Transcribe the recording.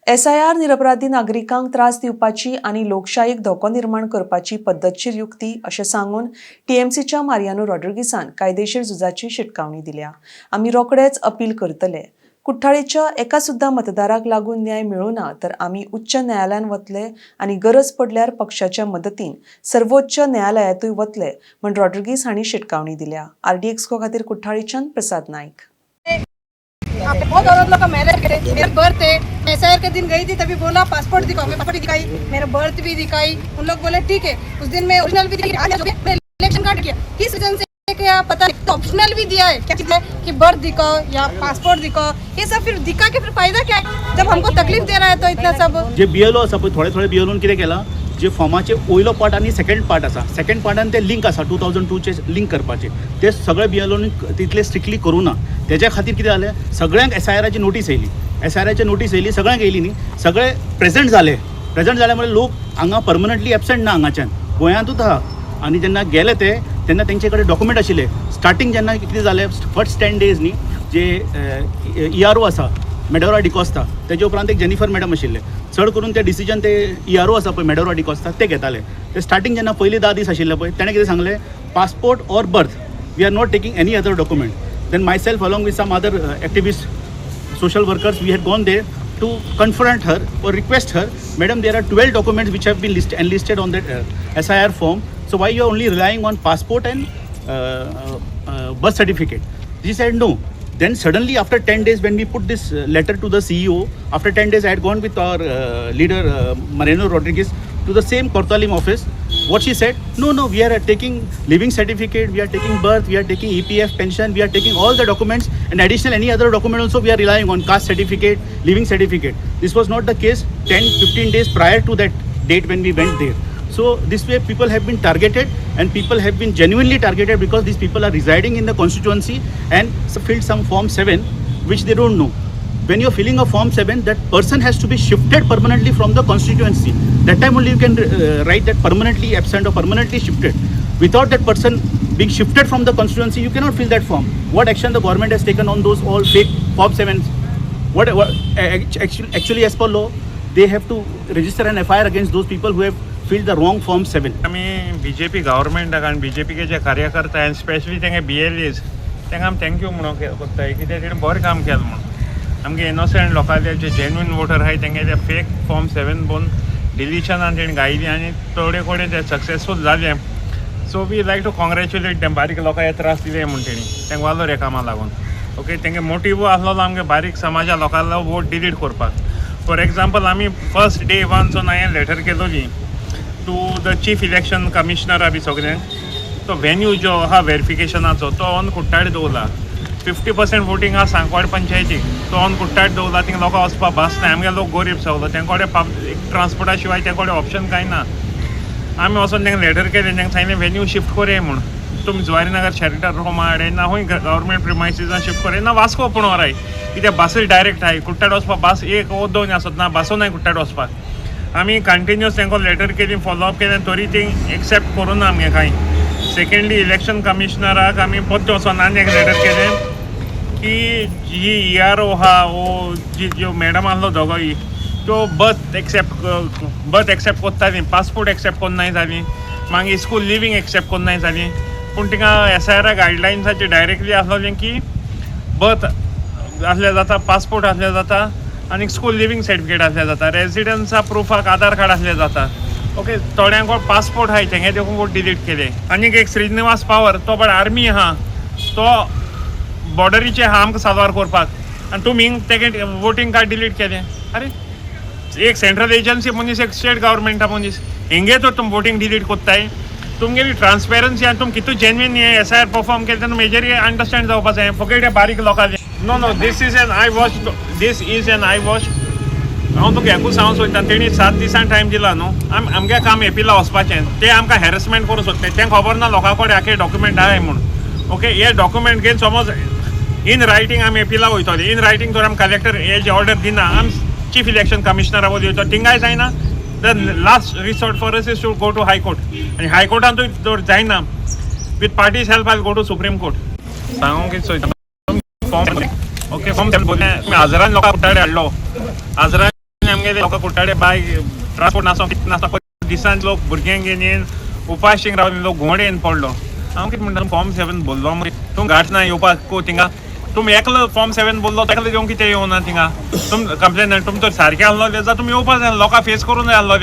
SIR निरपराधी नागरिकांक त्रास दिवपाची आनी लोकशायेक धोको निर्माण करपाची पद्दतशीर युक्ती अशें सांगून टीएमसीच्या मारियानो रॉड्रिगीसान कायदेशीर झुजाची शिटकावणी दिल्या. आमी रोखडेच अपील करतले. कुठ्ठाळेच्या एका सुद्धा मतदाराक लागून न्याय मेळूना तर आमी उच्च न्यायालयान वतले आनी गरज पडल्यार पक्षाच्या मदतीन सर्वोच्च न्यायालयांतूय वतले म्हण रॉड्रिगीस हांणी शिटकावणी दिल्या. आरडीएक्सको खातीर कुठ्ठाळीच्यान प्रसाद नायक. आप बहुत औरत लोग का मैरिज करे, मेरा बर्थ है. एस के दिन गई थी, तभी बोला पासपोर्ट दिखाओ. मैं पासपोर्ट दिखाई, मेरा बर्थ भी दिखाई. उन लोग बोले ठीक है. उस दिन मैं ओरिजिनल भी दिखाई, आज मैं इलेक्शन कार्ड किया, किस रीजन से क्या पता नहीं. तो ऑप्शनल भी दिया है. क्या चीज है कि बर्थ दिखाओ या पासपोर्ट दिखाओ, ये सब फिर दिखा के फिर फायदा क्या है, जब हमको तकलीफ दे रहा है तो इतना सब. जे बी एल ओ आसा पळय, थोडे थोडे बी एल ओन कितें केलां, जे फॉर्माचे वयलो पार्ट आनी सेकंड पार्ट आसा, सेकंड पार्टान ते लिंक आसा, 2002चे लिंक करपाचे, ते सगळे बी एल ओन तितले स्ट्रिक्टली करूं ना. तेज्या खातीर कितें जालें, सगळ्यांक एस I आराची नोटीस येयली. एस I आराची नोटीस येयली, सगळ्यांक येयली न्ही, सगळे प्रेझेंट जाले. प्रेझेंट जाले म्हणल्यार लोक हांगा परमनंटली एबसेंट ना, हांगाच्यान गोंयांतूच आहा. आनी जेन्ना गेले ते, तेन्ना तेंचे कडेन डॉक्युमेंट आशिल्ले. स्टार्टींग जेन्ना कितें जालें, फर्स्ट 10 डेज न्ही, जे ई आर ओ आसा मेडोरा डिकॉस्ता, तेजे उपरांत एक जेनिफर मॅडम आशिल्ले. चड करून ते डिसिजन ते ई आर ओ आसा पळय मेडोरा डिकॉस्ता ते घेताले. ते स्टार्टींग जेन्ना पयली 10 दीस आशिल्ले पळय, तेणें कितें सांगलें, "Passport or birth, we are not taking any other document." Then myself along with some other activist, social workers, we had gone there to confront her or request her, "Madam, there are 12 documents which have been enlisted on that SIR form. So why you are only relying on passport and birth certificate?" She said no. Then suddenly after 10 days, when we put this letter to the CEO, after 10 days I had gone with our leader Mariano Rodriguez to the same Cortalim office. What she said, No, we are taking living certificate, we are taking birth, we are taking EPF pension, we are taking all the documents and additional any other document also we are relying on, caste certificate, living certificate." This was not the case 10, 15 days prior to that date when we went there. So this way people have been targeted and people have been genuinely targeted because these people are residing in the constituency and filled some form 7 which they don't know. When you're filling a form 7, that person has to be shifted permanently from the constituency. That time only you can write that permanently absent or permanently shifted. Without that person being shifted from the constituency, you cannot fill that form. What action the government has taken on those all fake form 7s? What actually, as per law, they have to register an FIR against those people who have filled the wrong form 7. आमी BJP गव्हर्मेंटाक आनी बीजेपीचे जे कार्यकर्ता आनी specially तेंगे बी L as, तांकां आमी thank you म्हणूंक कोत्ताय, कित्याक तेणी बरें काम केलें म्हणून. आमगे इनोसंट लोकांले जे जेन्युइन वोटर आहाय, तेंगे ते फेक फॉर्म 7 पळोवन डिलिशनान तेणी गायली आनी थोडे कडेन ते सक्सेसफूल जाले. So we like to congratulate them. बारीक लोकांक त्रास दिले म्हूण तेणी तांकां वालोर ह्या कामा लागून. ओके, तेंगे मोटिवू आसलेलो आमगे बारीक समाजा लोकांलो वोट डिलीट करपाक. फॉर एग्जाम्पल, आमी फर्स्ट डे वनसून हांवें लेटर केलोली टू the chief election कमिशनरा बी सगळ्यांक. तो व्हेन्यू जो आहा वेरिफिकेशनाचो, तो ऑन कुट्टाळे दवरला. 50% वोटींग आहा सांकवाड पंचायतीक, तो ऑन कुट्टाळे दवरला. थिंगा लोकां वचपाक बस ना. आमगे लोक गोरीब सगलो, तेंचे कडेन ट्रान्सपोर्टा शिवाय तेंचे कडेन ऑप्शन कांय ना. आमी वचोन तांकां लेटर केलें, तांकां सांगलें व्हेन्यू शिफ्ट करया म्हूण. तुमी जुवारीनगर शेल्टर होमा हाडे ना खंय गव्हर्मेंट प्रिमायसिसान शिफ्ट करया ना वास्को पूण व्हराय, कित्याक बसीस डायरेक्ट आहाय. कुट्टाळे वचपाक बस एक ओ दोन आसत ना, बसो नाय कुट्टाळे वचपाक. आमी कंटिन्युअस तांकां लेटर केली, फॉलोअप केलें, तरी ती एक्सेप्ट करूं ना आमगे कांय. सेकंडली, इलेक्शन कमिशनराक आमी परते वचोन आनी एक लेटर केलें की जी ई आर ओ आहा वो जी ज्यो मॅडम आसलो दोगोय, त्यो बर्थ एक्सेप्ट कोत्ताली, पासपोर्ट एक्सेप्ट कोन्नाय जाली, मागीर स्कूल लिवींग एक्सेप्ट कोन्नाय जाली. पूण तिका एस I R गायडलायन्साचे डायरेक्टली आसलोलें की बर्थ आसल्यार जाता, पासपोर्ट आसल्यार जाता आनी स्कूल लिवींग सर्टिफिकेट आसल्यार जाता, रेजिडन्सा प्रुफाक आधार कार्ड आसल्यार जाता. ओके, थोड्यांक पासपोर्ट आहाय, तेंगे देखून वोट डिलीट केले. आनीक एक श्रीनिवास पावर, तो पण आर्मी आहा, तो बॉर्डरीचे आहा आमकां साल्वार करपाक आनी तुमी तेगे वोटींग कार्ड डिलीट केलें. अरे, एक सेंट्रल एजन्सी मनीस, एक स्टेट गव्हर्मेंटा मनीस, हेंगे तर तुमी वोटींग डिलीट कोत्ताय. तुमगेली ट्रान्सपेरन्सी आनी तुमी कितू जेन्युइन हे एसआयआर परफॉर्म केलें तेन्ना मेजरी अंडरस्टँड जावपा जाय. फुकट हे बारीक लोकांचे. No, this is an eye wash, this is an eye wash. हांव तुका हेकूच सांगूंक सोदता, तेणी 7 दिसांक टायम दिला न्हू. आम आमगे काम एपिला वचपाचें. ते आमकां हॅरसमेंट करूंक सोदताय. तें खबर ना लोकां कडेन आखे डॉक्युमेंट आहाय म्हूण. ओके, हे डॉक्युमेंट घेवन समज इन रायटींग आमी एपिला वयतले. इन रायटींग तर आमी कलेक्टर हे जे ऑर्डर दिना, आमी चीफ इलेक्शन कमिशनरा वयर वयतो. थिंगाय जायना, the last resort for us is to go to High Court. आनी हायकोर्टांतूय जर जायना, with party's help I go to Supreme Court. सांगूंक कितें सोदता, form, okay, form हजारान लोकांक कुट्टाळे हाडलो, हजारांनी. तेंगेले लोकां कुट्टाडे बाय ट्रान्सपोर्ट नासो कितें नासता पळय दिसान लोक भुरग्यांक घेवन येवन उपाशींग रावले, लोक घुंवडे येवन पडलो. हांव कितें म्हणटा, फॉर्म 7 बोल्लो मरे, तूं गाठ ना येवपाक को थिंगा. तुमी एकलो फॉर्म 7 बोल्लो, तेकलो येवंक कितें येवना थिंगा? तुम कंप्लेन तुम तर सारकें आहलो जाल्यार तुमी येवपा जाय, लोकां फेस करून जाय आहलो.